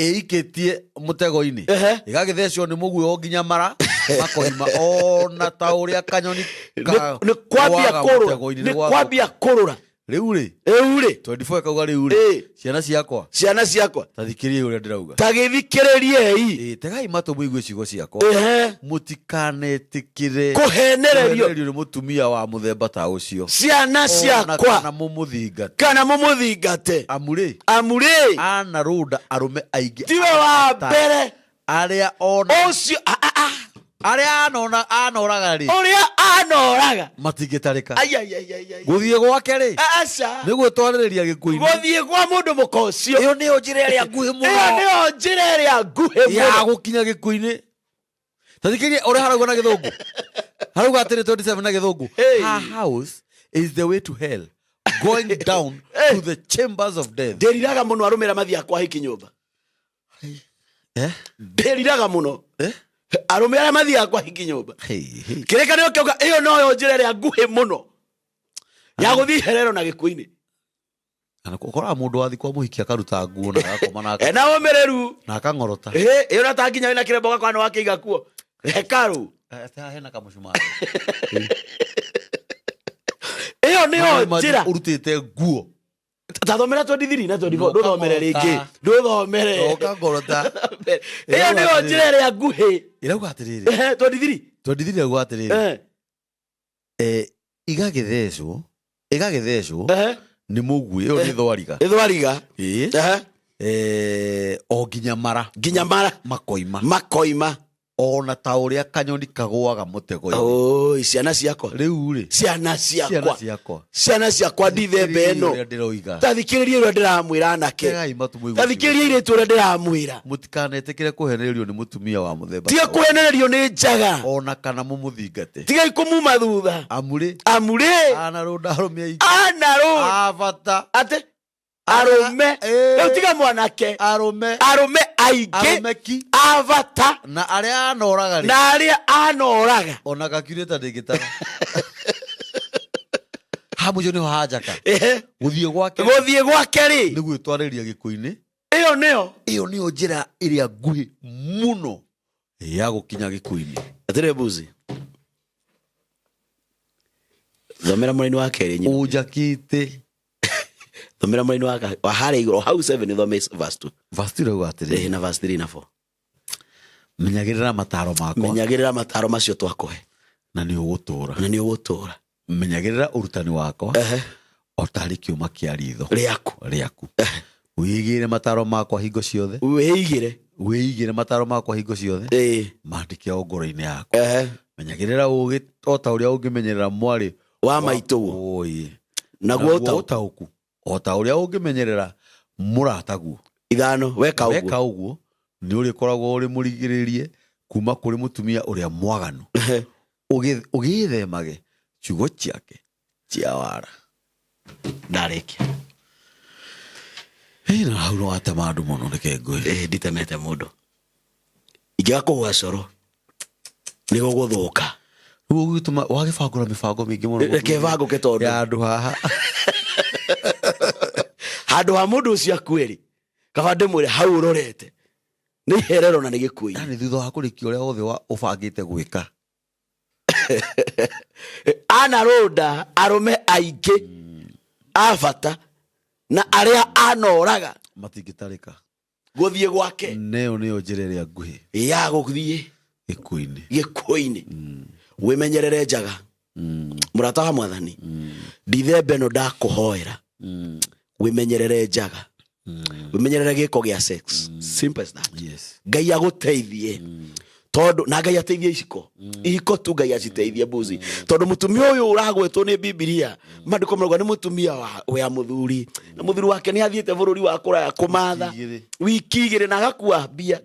ĩikĩtie mũtego-inĩ, ĩgagĩthecwo nĩ mũguĩ o nginya mara makoima, ona ta ũrĩa kanyoni Nĩ kwambia kagũaga kũrũra. mũtego-inĩ, Nĩ nĩ gwatho. kwambia kũrũra. Rĩu rĩ, Rĩu rĩ, 24 ĩkauga rĩu rĩ, ciana ciakwa, ciana ciakwa, ta thikĩrĩriai ũrĩa ndĩrauga. Ta gĩthikĩrĩriei. Ĩ, tegai matũ mũigue ciugo ciakwa. Mũtikanetĩkĩre Kũhenererio kũhenererio nĩ mũtumia wa mũthemba ta ũcio, ciana ona ciakwa, kana mũmũthingate. Kana mũmũthingate. Amu rĩ, Amu rĩ, anarũnda arũme aingĩ tiwe wa mbere arĩa ona ũcio ah, ah, ah, arĩa anona anoraga rĩ, ũrĩa anoraga matingĩtarĩka. Ai, ai, ai, ai, ai. Gũthiĩ gwake rĩ, Aca. nĩ gwĩtwarĩrĩria gĩkuũ-inĩ. Gũthiĩ kwa mũndũ mũka ũcio, ĩyo nĩyo njĩra ĩrĩa nguhĩ ĩyo mũno nĩyo njĩra ĩrĩa nguhĩ ya mũno gũkinya gĩkuũ-inĩ. Tathikĩria ũrĩa harauga na gĩthũngũ, harauga atĩrĩ 27 na gĩthũngũ: Hey. "Her house is the way to hell, going down to the chambers of death." Ndĩriraga mũno arũme arĩa mathiaga kwa hiki nyũmba. Eh? Ndĩriraga mũno Eh? arũme arĩa mathiaga kwa hiki nyũmba. Hey, hey. Kĩrĩkanĩro kĩauga ĩyo noyo njĩra ĩrĩa nguhĩ mũno ya gũthiĩ herero na gĩkuũ-inĩ. Kana ũkoraga mũndũ wathi kwa mũhiki akaruta nguo na agakoma na Ena ũmĩrĩru. na akang'orota. Ĩ, ĩyo na ta nginya wĩna kĩremba ũgakora nĩ wakĩiga kuo hekaru. Haha hena kamũcumarĩ. Ĩyo nĩyo njĩra. Ũrutĩte nguo Tathomera 23 na 24. No Ndũthomere rĩngĩ. ũkang'orota. Ndũthomere. Ũkang'orota. Ĩyo nĩyo njĩra ĩrĩa nguhĩ. Ĩrauga atĩrĩrĩ, 23. 23 ĩrauga atĩrĩrĩ, igagĩthecwo, ĩgagĩthecwo nĩ mũguĩ. Ĩyo nĩ thwariga. Ĩthwariga. Ĩĩ. O nginya mara Nginya mara makoima, makoima, ona ta ũrĩa kanyoni kagũaga mũtego-inĩ. Oi, ciana ciakwa, Rĩu rĩ, ciana ciana ciakwa, ciakwa, ciana ciakwa, ndithemba ĩno, ũrĩa ndĩroiga. Tathikĩrĩrie ũrĩa ndĩramwĩra anake. Tegai matũ mũigue Tathikĩrĩrie airĩtu ũrĩa ndĩramwĩra. Mũtikanetĩkĩre kũhenererio nĩ mũtumia wa mũthemba Tiga ta ũyũ, kũhenererio nĩ njaga, ona kana mũmũthingate. Tigai kũmuma thutha. Amu rĩ, Amu rĩ, anarũnda arũme aingĩ anarũ a bata. Atĩ arũme, rĩu tiga mwanake, arũme, arũme aingĩ arũme ki a bata, na arĩa anoraga rĩ, na arĩa anoraga, ona gakiurĩta ndĩngĩtara ha mũico nĩho hanjaka. Gũthiĩ gwake, Gũthiĩ gwake rĩ, nĩ gwĩtwarĩria gĩkuũ-inĩ. Ĩyo nĩyo Ĩyo nĩyo njĩra ĩrĩa nguhĩ mũno Ya gũkinya gĩkuũ-inĩ. Atĩrĩ mbuzi, thomera mũraini wa kerĩ nyina. Ũnjakĩte. Thomera mũraini wa harĩa igũrũ hau 7, thome verse 2. Verse 2 ĩrauga atĩrĩ, na verse 3 na 4. Menyagĩrĩra mataro makwa. Menyagĩrĩra mataro macio twakũhe. Na nĩ ũgũtũũra. Na nĩ ũgũtũũra. Menyagĩrĩra ũrutani wakwa o tarĩ kĩũma kĩa ritho rĩaku. Rĩaku. Wĩigĩre mataro makwa hingo ciothe. Wĩigĩre. Wĩigĩre mataro makwa hingo ciothe. Maandĩke o ngoro-inĩ yaku. Menyagĩrĩra ũũgĩ o ta ũrĩa ũngĩmenyerera mwarĩ wa maitũguo. Ũĩ. Naguo Naguo ũtaũku. Ũtaũku o ta ũrĩa ũngĩmenyerera mũrataguo. Ithano, weka ũguo. Weka ũguo nĩ ũrĩkoragwo ũrĩ mũrigĩrĩrie kuma kũrĩ mũtumia ũrĩa mwaganu, ũgĩĩthemage ciugo ciake cia wara. Ndarĩkia. Ĩ, na hau no watema andũ mũno, reke ngwĩre. Ĩ, nditemete mũndũ, ingĩaga kũgwa coro nĩ gũgũthũka. Rĩu ũgĩtũma wagĩbangũra mĩbango mĩingĩ mũno. Reke bangũke tondũ ya andũ haha. Handũ ha mũndũ ũcio akue rĩ, kaba ndĩmwĩre hau ũrorete nĩ iherero na nĩ gĩkuũ-inĩ. Yani thutha wa kũrĩkia ũrĩa wothe ũbangĩte gwĩka. Anarũnda arũme aingĩ a bata na arĩa anoraga matingĩtarĩka gũthiĩ gwake. Neyo nĩyo njĩra ĩrĩa nguhĩ ya gũthiĩ gĩkuũ-inĩ. Gĩkuũ-inĩ. Wĩmenyerere njaga, mũrata wa mwathani. Ndithemba ĩno ndakũhoera wĩmenyerere njaga, wĩmenyerere gĩko gĩa sex. Simple as that. Ngai agũteithie, tondũ na Ngai ateithie iciko ihiko tu, Ngai aciteithie mbuzi, tondũ mũtumia ũyũ ũragwetwo nĩ Bibilia, maandĩko marauga nĩ mũtumia wa mũthuri, na mũthuri wake nĩ athiĩte bũrũri wa kũraya kũmatha. 2 wiki. Wiki 2 na agakua mbia,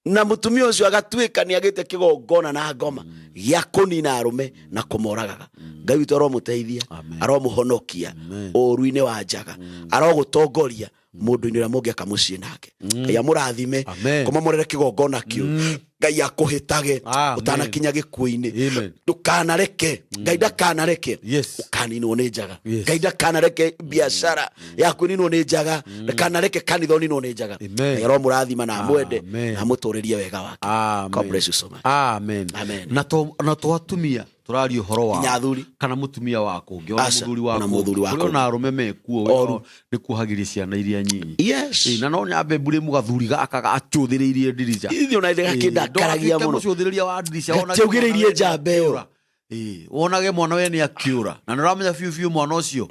na mũtumia ũcio agatuĩka nĩ agĩte kĩgongona na ngoma gĩa kũnina arũme na kũmoragaga. Ngai witũ aromũteithia. Amen. Aromũhonokia Amen. ũru-inĩ wa njaga, arogũtongoria mũndũ-inĩ ũrĩa mũngĩaka mũciĩ nake. Ngai amũrathime. Amen. Kũmomorere kĩgongona kĩu, Ngai akũhĩtage Amen. ũtanakinya gĩkuũ-inĩ. Amen. Ndũkanareke, Ngai ndakanareke ũkaninwo nĩ njaga. Ngai ndakanareke biacara yaku ĩninwo nĩ njaga, ndakanareke kanitha ũninwo nĩ njaga. Amen. Ngai aromũrathima na amwende Amen. na amũtũrĩrie wega wake. Amen. God bless you so much. Amen. Amen. Na to atumia tũraria ũhoro wa Nginya athuri. Kana mũtumia wa kũngĩ, ona Aca, mũthuri wa ona mũthuri wa kũngĩ. Kũrĩ kũngĩ. ona arũme mekuo Oru. nĩ kuohagĩria ciana iria nyinyi. Yes. Ĩ, na no nyambe mbure mũgathuri gaka gacũthĩrĩirie ndirica. Ithuĩ ona gakĩndakaragia mũno. Mũcũthĩrĩria wa ndirica wonage Gatiaugĩrĩirie mwana we njamba ĩyo. nĩakĩũra. Ĩ, wonage mwana we nĩ akĩũra, na nĩ ũramenya biũ biũ mwana ũcio,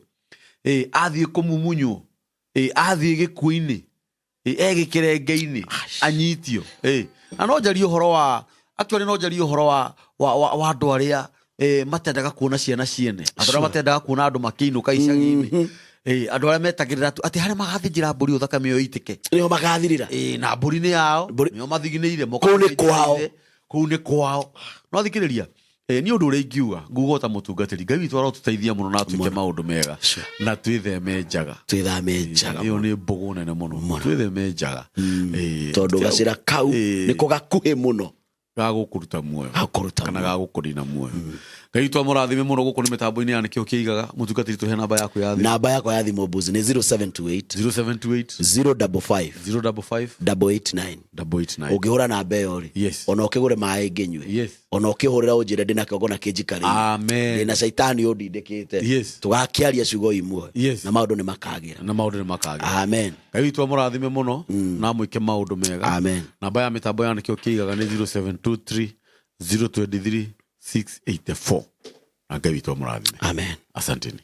ĩ, athiĩ kũmumunywo, ĩ, athiĩ gĩkuũ-inĩ, ĩ, e gĩkĩrenge-inĩ anyitio. Ĩ, na no njarie ũhoro wa, actually no njarie ũhoro wa andũ arĩa, ĩ, matendaga kuona ciana ciene, andũ arĩa matendaga kuona andũ makĩinũka icagi-inĩ. Ĩ, andũ arĩa metagĩrĩra tu atĩ harĩa magathĩnjĩra mbũri ĩyo thakame ĩyo ĩitĩke. Nĩho magathirĩra. Ĩ, na mbũri nĩ yao. Nĩo mathiginĩire. Kũu nĩ kwao. Kũu nĩ kwao. No thikĩrĩria, nĩ ũndũ ũrĩa ingiuga nguga ta mũtungatĩri, Ngai witũ arotũteithia mũno na atwĩke maũndũ mega na twĩtheme njaga. Twĩthame njaga. Ĩyo nĩ mbũgũ nene mũno, twĩtheme njaga. Tondũ gacĩra kau nĩko gakuhĩ mũno gagũkũruta muoyo. Gakũruta kana gagũkũnina muoyo. Ngai witũ amũrathime mũno. Gũkũ nĩ mĩtambo-inĩ ya Nĩkĩo Kĩigaga. Mũtungatĩri, tũhe namba yaku ya thimũ. Namba yakwa ya thimũ mbuzi nĩ 0728 0728 055 055 889. 889. Ũngĩhũra namba ĩyo rĩ, ona ũkĩgũre maĩ ngĩnyue, ona ũkĩhũrĩra ũnjĩre ndĩna kĩgongona kĩnjikarĩire, Amen. ndĩna caitani ũndindĩkĩte, tũgakĩaria ciugo imwe na maũndũ nĩ makagĩra. Na maũndũ nĩ makagĩra. Amen. Ngai witũ amũrathime mũno na amwĩke maũndũ mega. Amen. Namba ya mĩtambo ya Nĩkĩo Kĩigaga nĩ 0723 023 684, na Ngai witũ amũrathime. Amen. Asanteni.